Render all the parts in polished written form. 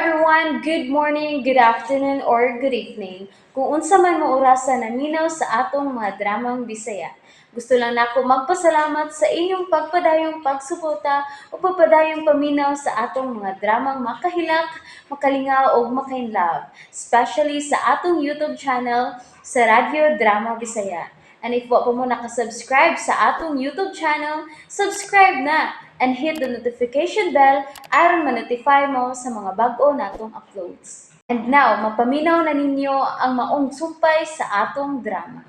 Everyone! Good morning, good afternoon, or good evening. Kung unsa man mo orasa naminaw sa atong mga dramang Bisaya. Gusto lang nako magpasalamat sa inyong pagpadayong pagsuporta o pagpadayong paminaw sa atong mga dramang makahilak, makalingaw ug makainlove, especially sa atong YouTube channel sa Radyo Drama Bisaya. And if wa pa mo nakasubscribe sa atong YouTube channel, subscribe na and hit the notification bell aron ma-notify mo sa mga bag-o natong uploads. And now, mapaminaw na ninyo ang maong sumpay sa atong drama.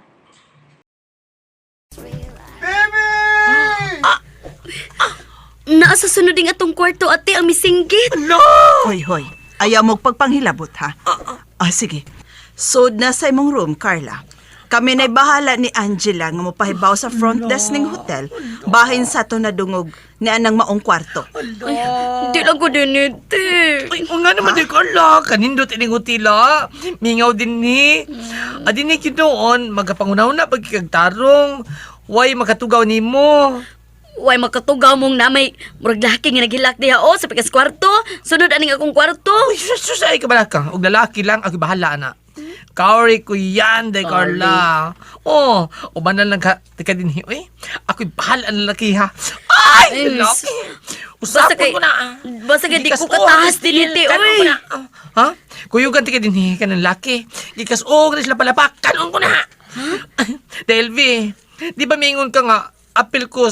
Baby! Naa sa sunoding atong kwarto, ate, ang misinggit. Hoy, hoy. Ayaw mo pagpanghilabot, ha? Ah, sige. Sod na sa imong room, Carla. Kami na'y bahala ni Angela nga mopahibaw sa front desk ning hotel. Bahin sa to nadungog ni anang maong kwarto. Di lang ko din ate. Ay, o nga naman di Carla. Kanindot ining hotela. Mingaw din ni. Adin ni kinoon, magapangunaw na pagkikagtarong. Way makatugaw nimo. Way makatugaw mong namay murag laki nga naghilak diha o sa pikas kwarto. Sunod aning akong kwarto. Uy, sus, sus, ay kabala ka. Og lalaki lang, ako bahala na. Kaori ko yan, day Carla. Oh, ubanan lang ka, tika din hi. Uy, ako'y bahala ang lalaki ha. Ay, Ay, lalaki. Basta Usapon kay- ko na. Ah. basta kay di Gikas ko katahas og, din ite, kanon uy. ko na. Ah, ha? Kuyugan tika din hi, kanang laki. Gikas og na sila palapak, kanon ko na. Dahil V, di ba mingon ka nga, apil ko,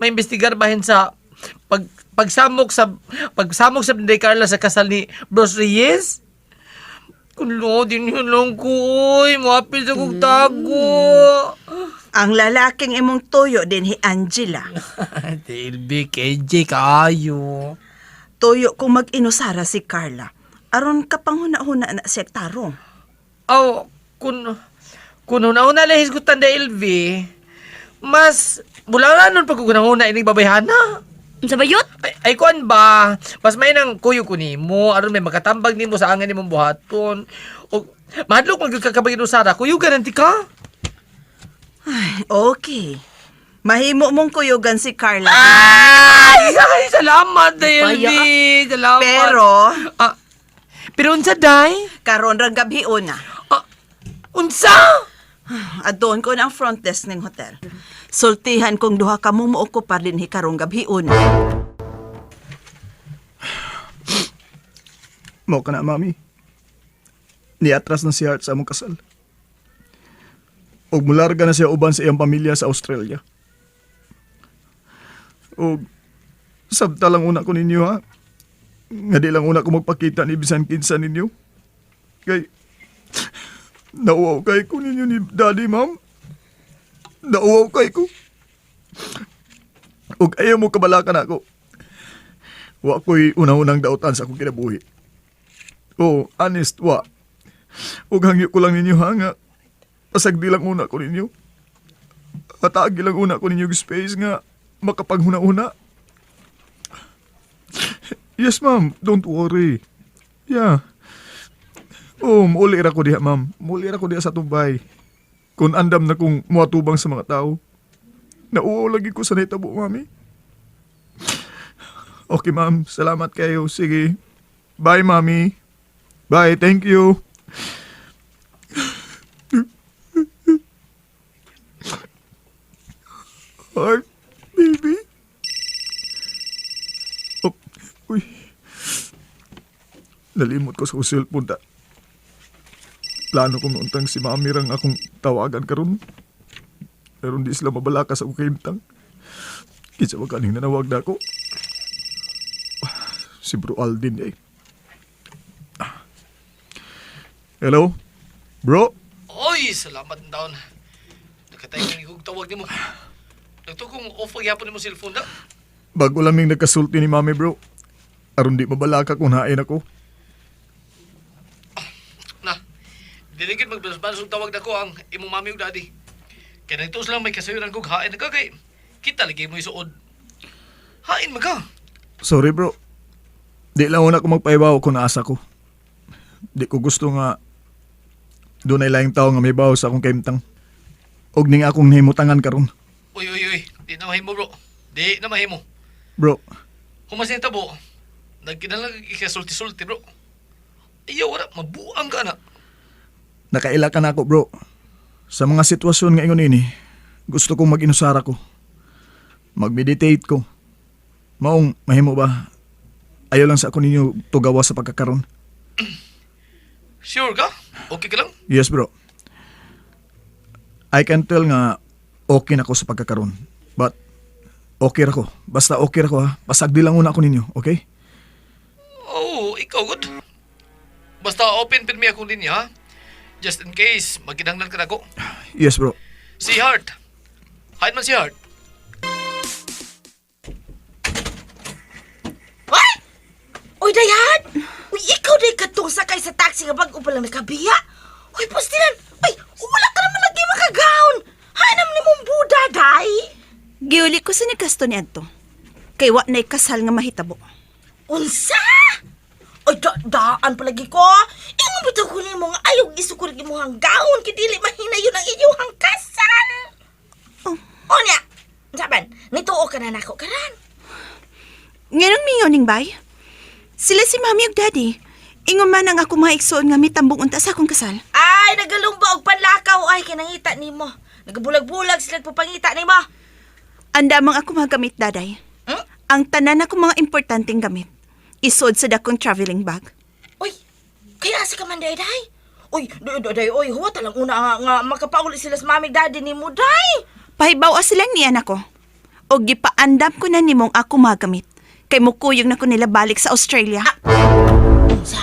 may investigar bahin sa pagsamok sa Day Carla sa kasal ni Bros Reyes? Kulo, din yun lang ko, oy. Muapil sa kong tago. Ang lalaking imong tuyo din hi Angela. DLB, KJ, kaayo. Tuyo kung mag-inusara si Carla. Aron kapanghuna-huna na siya tarong. Aw, kun una-una lang hisgutan DLB, mas, mula na nun pag una ining babayhana. Unsa ba yun? Ay, ay kuan ba? Mas may nang kuyo ko nimo aron may makatambag nimo sa angan nimong buhaton. O mahadlok man gyud ka kabag inusara, kuyo gananti ka. Ay, okay. Mahimo mong kuyugan si Carla. Ay, ay, salamat, DLB. Baya. Salamat. Pero, Ah, pero unsa day? karon rang gabi una. Ah, unsa? Adon ko na ang front desk ng hotel. Sultihan kong duha ka mo mookupar dinhi karong gabhion. Mao ka na, mami. Niatras na si Hart sa among kasal. Og mularga na siya uban sa iyang pamilya sa Australia. Og sabta lang una ko ninyo ha. Nga di lang una ko magpakita ni bisan kinsa ninyo. Kay nauwaw kay ko ninyo ni Daddy, ma'am. Nauwaw kay ko. Og ayaw mo kabalakan ako. Wa ko'y una-unang dautan sa akong kinabuhi. Oh, honest, wa. Ug hangyo ko lang ninyo ha nga. Pasagdi lang una ko ninyo. Atagi lang una ko ninyo og space nga makapaghuna-una. Yes, ma'am. Don't worry. Yeah. Oh, muuli ra ko diha, ma'am. Muuli ra ko diha sa tubay. Kung andam na kong muatubang sa mga tao. Nauwaw lagi ko sa nahitabo, mami. Okay, ma'am. Salamat kayo. Sige. Bye, mami. Bye. Thank you. Heart, baby. Oh, uy. Nalimot ko sa akong cellphone ta. Plano ko noontang si mami rang akong tawagan karon. Pero hindi sila mabalaka sa akong kahimtang. Kinsa ba kaning nanawag na ako? Si Bro Aldin eh. Hello? Bro? Oy, salamat ng taon. Nakatay ka ni kong tawag nimo. Nagtukong off pagyapon nimo cellphone na. Bago laming nagkasulti ni mami bro. Aron di mabalaka kung hain ako. Na. Dili gid magbalas-balas og tawag nako ang imong mami ug daddy. Kay nagtuos lang may kasayuran kog hain na ka kay kita lagi mo isuod. Hain man ka. Sorry bro. Di lang una ko magpaibaw kung naasa ko. Di ko gusto nga doon ay laing tao nga may baw sa akong kahimtang. Og ning akong nahimutangan karon. Uy, uy, uy. Di na mahimo, bro. Di na mahimo. Bro, Humas ni tabo. Nagkinahanglan ikasulti-sulti, bro. Ayaw, wala. Mabuang ka na. Nakaila ka na ako, bro. Sa mga sitwasyon nga ingon ini, gusto kong mag-inusara ko. Mag-meditate ko. Maong, mahimo ba? Ayaw lang sa ako ninyo tugawa sa pagkakaroon. Sure ka? Okay ka lang? Yes, bro. I can tell nga okay na ko sa pagkakaroon. But okay ra ko. Basta okay ra ko ha. Pasagdi lang una ako ninyo, okay? Oo, oh, ikaw good. Basta open pin mi akong linya, ha? Just in case, magkinahanglan ka na ako. Yes, bro. Si Hart. Hide man si Hart. Ay! Uy, Dayan! Uy, ikaw day katong sakay sa taxi nga bag-o pa lang nakabiya. Uy, pustilan! Uy, wala ka naman lagi makagaon! Hanam ni mong buda, day! Giuli ko sa ni Gaston ni Adto. Kay wa na'y kasal nga mahitabo. Unsa? Uy, daan palagi ko. Ingon bitaw ko nimo nga ayaw isukol imong gaon kay dili mahinayon ang inyong kasal. Oh. Onya, saban, nituo ka na nako karan. Nganong mingaw ning bay? Sila si mami ug daddy. Ingon man ang ako mga igsoon nga mitambong unta sa akong kasal. Ay, nagalumba og panlakaw ay kinangita nimo. Nagabulag-bulag sila pupangita nimo. Andamang ako mga gamit, daday. Hmm? Ang tanan ako mga importanteng gamit. Isod sa dakong traveling bag. Uy, kaya asa ka man day day? Uy, day day, day uy, huwag talang una nga, nga makapauli sila sa mami daddy nimo day. Pahibaw sila ni anak ko. O gipaandam ko na nimong ako mga gamit. Kay mukuyog na ko nila balik sa Australia. Unsa?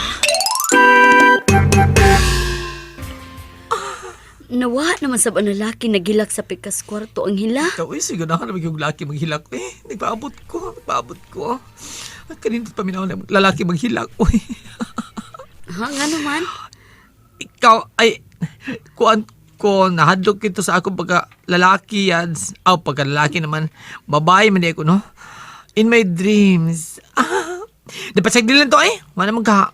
Nawa naman sa lalaki nagilak sa pikas kwarto ang hila. Ikaw, uy, siguro na ako yung laki maghilak. Eh, nagpaabot ko, nagpaabot ko. At kanindot paminaw na lalaki maghilak. Uy, Ha, nga naman. ikaw, ay, kuan ko, nahadlok ito sa akong pagka lalaki yan. Aw, pagka lalaki naman, babae man di ako, no? In my dreams. Ah, dapat sagdilan to eh. Wala man ka.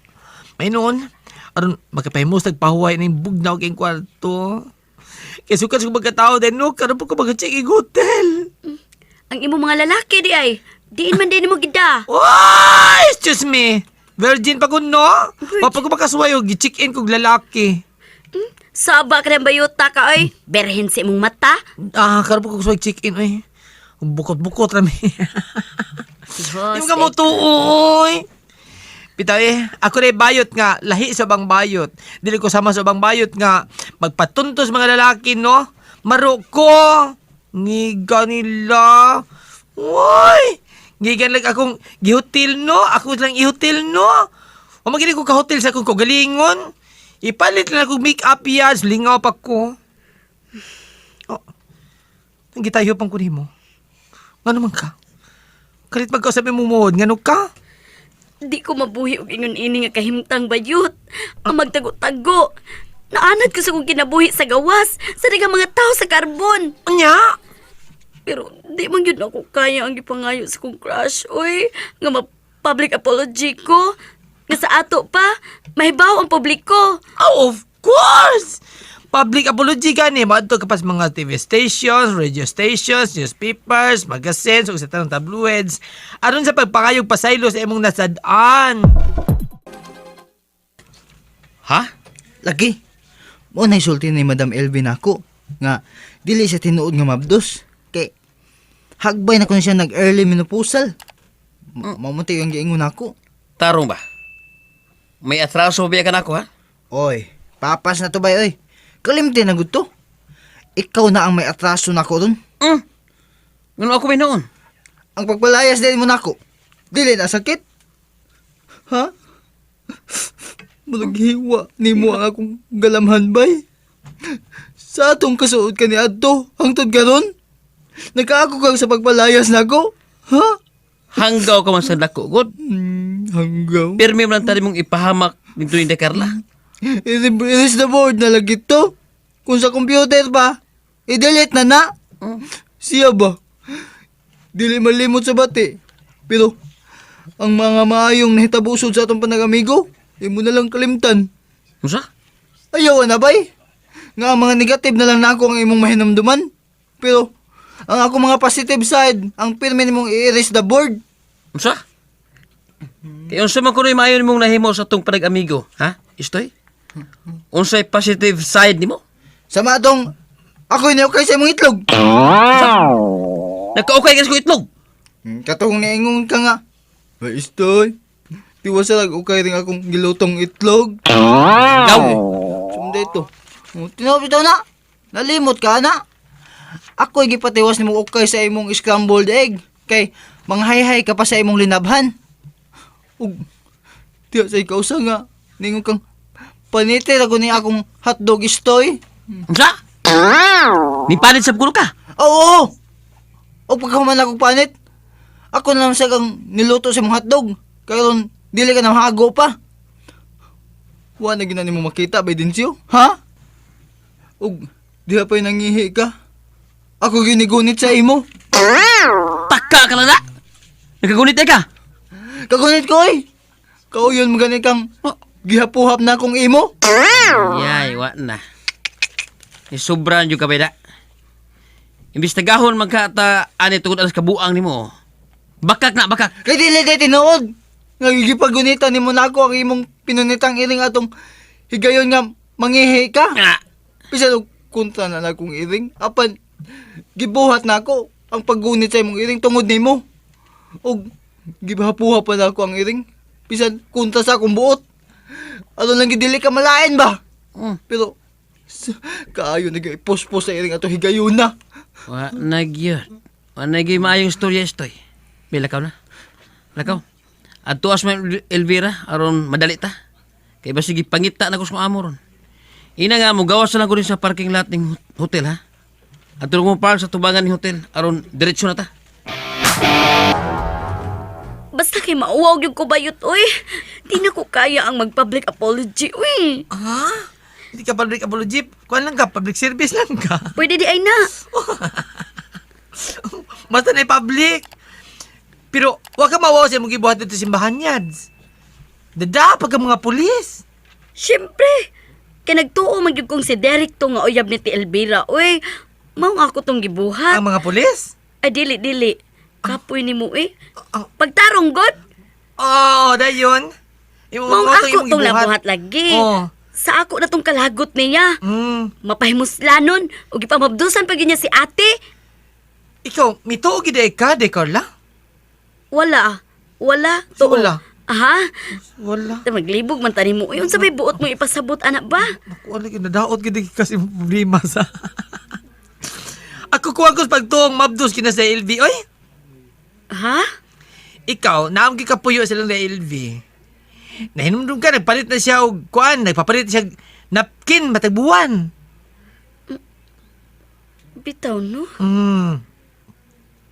May noon. Aron, magkapahimus, nagpahuway na yung bugnaw kayong kwarto. Kaya sukat sa pagkatao din, no? Karoon po ko mag-check in hotel. Ang imong mga lalaki di ay. Diin man din mo gida. Oy! Excuse me! Virgin pa ko, no? Wa pa ko makasuway, og gi-check-in kog lalaki. Saba ka ng bayuta ka oy. Berhen sa imong mata. Ah, karon pa ko suway check-in, oy. Bukot-bukot rami. Diyos, Yung ka mo oy. Bitaw eh, ako na bayot nga, lahi sa bang bayot. Dili ko sama sa bang bayot nga, magpatuntos mga lalaki, no? Maroko! Ngiga nila. Uy! Ngigan lang akong gihotel, no? Ako lang ihotel, no? O magili ko ka-hotel sa akong kagalingon. Ipalit lang akong make-up yards, lingaw pa ko. Oh, ang gitayo pang kunin mo. Nga naman ka? Kalit magkausap mo mo, ngano ka? Di ko mabuhi og ingon ini nga kahimtang bayot. Ang magtago-tago. Naanad ko sa kong kinabuhi sa gawas, sa daghang mga tao sa karbon. Unya? Pero di man gyud ako kaya ang gipangayo sa kong crush, oy. Nga ma-public apology ko. Nga sa ato pa, mahibaw ang publiko. Oh, of course! Public apology gani, maadto ka pa sa mga TV stations, radio stations, newspapers, magazines, ug sa tanang tabloids. Aron sa pagpangayog pasaylo sa imong nasad-an. Ha? Lagi. Mo na isulti ni Madam Elvin ako nga dili siya tinuod nga mabdos. Kay hagbay na kun siya nag early menopausal. Mao man tayo ang giingon nako. Tarong ba? May atraso ba ka nako ha? Oy, papas na to bay oy. Kalimti na gud to. Ikaw na ang may atraso nako dun. Ngano ako may noon? Ang pagpalayas din mo nako. Dili na sakit. Ha? Malaghiwa nimo ang akong galamhan bay. Sa atong kasuod ka ni adto, hangtod karon. Nagkaako kang sa pagpalayas nako. Ha? Hanggaw ka man sa dako, god. Hanggaw. Pirmi man lang tali mong ipahamak nito ni De Carla. Erase the board na lagi to. Kung sa computer pa, i-delete na na. Siya ba? Dili malimot sa bati. Pero, ang mga maayong nahitabusod sa atong panagamigo, imo na lang kalimtan. Unsa? Ayaw na bay. Nga ang mga negative na lang nako ang imong mahinumduman. Pero, ang ako mga positive side, ang pirmi nimong i-erase the board. Unsa? Kay unsa man kuno'y maayo nimong nahimo sa atong panag-amigo, ha? Istoy? Unsay positive side nimo? Sama atong ako ni okay sa imong itlog. Nagkaukay ka sa kong itlog. Katong niingon ka nga. Ay, istoy. Tiwas sa okay rin akong gilutong itlog. Gaw. Sunda ito. Oh, tinawag bitaw na. Nalimot ka na. Ako'y gipatiwas nimo okay sa imong scrambled egg. Kay manghayhay ka pa sa imong linabhan. Ug tiya sa ikaw sa nga. Ningon kang panite ra ko ni akong hotdog, istoy. Unsa? Nipalit sa kuno ka. Oo. O pagkahuman akong panit, ako na lang sa kang niluto sa imong hotdog. Karon dili ka na mahago pa. Wa na gina nimo makita ba Dencio? Ha? Ug diha pa'y nangihi ka. Ako ginigunit sa imo. Taka ka lang na. Nagkagunit ka. Kagunit ko eh. Kauyon mo gani kang gihapuhap na akong imo. Yay, wa na. Ni sobra jud ka ba? Imbestigahon man ka ta ani tungod alas kabuang nimo. Bakak na bakak. Kay dili day tinuod. Nga gipagunitan nimo nako ang imong pinunitang iring atong higayon nga mangihi ka. Ah, Bisan og kontra na akong iring, apan gibuhat na ako ang paggunit sa imong iring tungod nimo. Og gihapuha pa na ako ang iring bisan kontra sa akong buot. Aron lang gidili ka malain ba? Pero kaayo na ipospos sa iring ato higayon na. Wa na gyud. Wa na gyud maayong istorya, istoy. May lakaw na. Lakaw. Adto as may Elvira aron madali ta. Kay basig pangita na ko sa amo ron. Ina nga mo gawas na lang ko din sa parking lot ning hotel ha. Adto mo park sa tubangan ning hotel aron diretso na ta. Basta kay mauwaw gyud ko bayot, uy. Di na ko kaya ang mag-public apology, uy. Ha? Hindi ka public apology. Kuan lang ka, public service lang ka. Pwede di ay na. Basta na public. Pero wa ka mawaw sa imong gibuhat dito sa simbahan yads. Dada pag ang mga pulis. Siyempre. Kay nagtuo man gyud kong si Derek to nga uyab ni ti Elvira, uy. Mao nga ako tong gibuhat. Ang mga pulis? Ay dili dili. Kapoy nimo eh. Ah. Pagtarong god, Oo, oh, dayon. Imo mao mao ako imong tong gibuhat. nabuhat lagi. Oo. Sa ako na tong kalagot niya. Mapahimuslanon ug ipamabdusan pa gyud niya si ate. Ikaw, mituo gid ay ka, de Carla? Wala. Wala. So, Tuo. wala? Aha. Wala. Ta maglibog man tani mo. Uy, unsa may buot mo ipasabot anak ba? Naku, ano yun, nadaot gid kasi problema sa. Ako kuha ko sa pagtuong mabdos kina sa LV. Oy, Ha? ikaw, naam gi kapuyo sa lang na LV. Nahinumdum ka, nagpalit na siya og kuan, nagpapalit siya og napkin matag buwan. Bitaw no.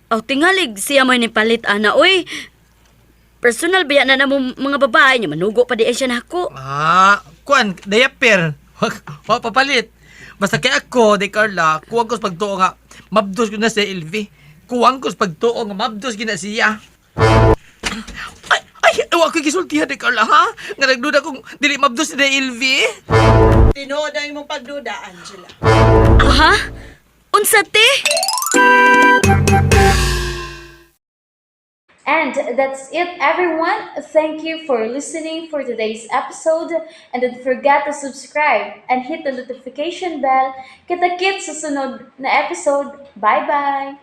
Aw tingalig siya may nipalit ana oy. Personal ba yan na namo mga babae niya manugo pa di ay siya nako. Ah, kuan, diaper. Wa papalit. Basta kay ako, di Carla, kuwang ko sa pagtuo nga, mabdos ko na sa LV. Kuwang ko sa pagtuo nga, mabdos gina siya. Ay, ay, wa ko gisultihan, di Carla, ha? Nga nagduda kong dili mabdos ni LV. Tinuod ang imong pagduda, Angela. Ha? Unsa te? And that's it, everyone. Thank you for listening for today's episode. And don't forget to subscribe and hit the notification bell. Kita-kits sa sunod na episode. Bye-bye!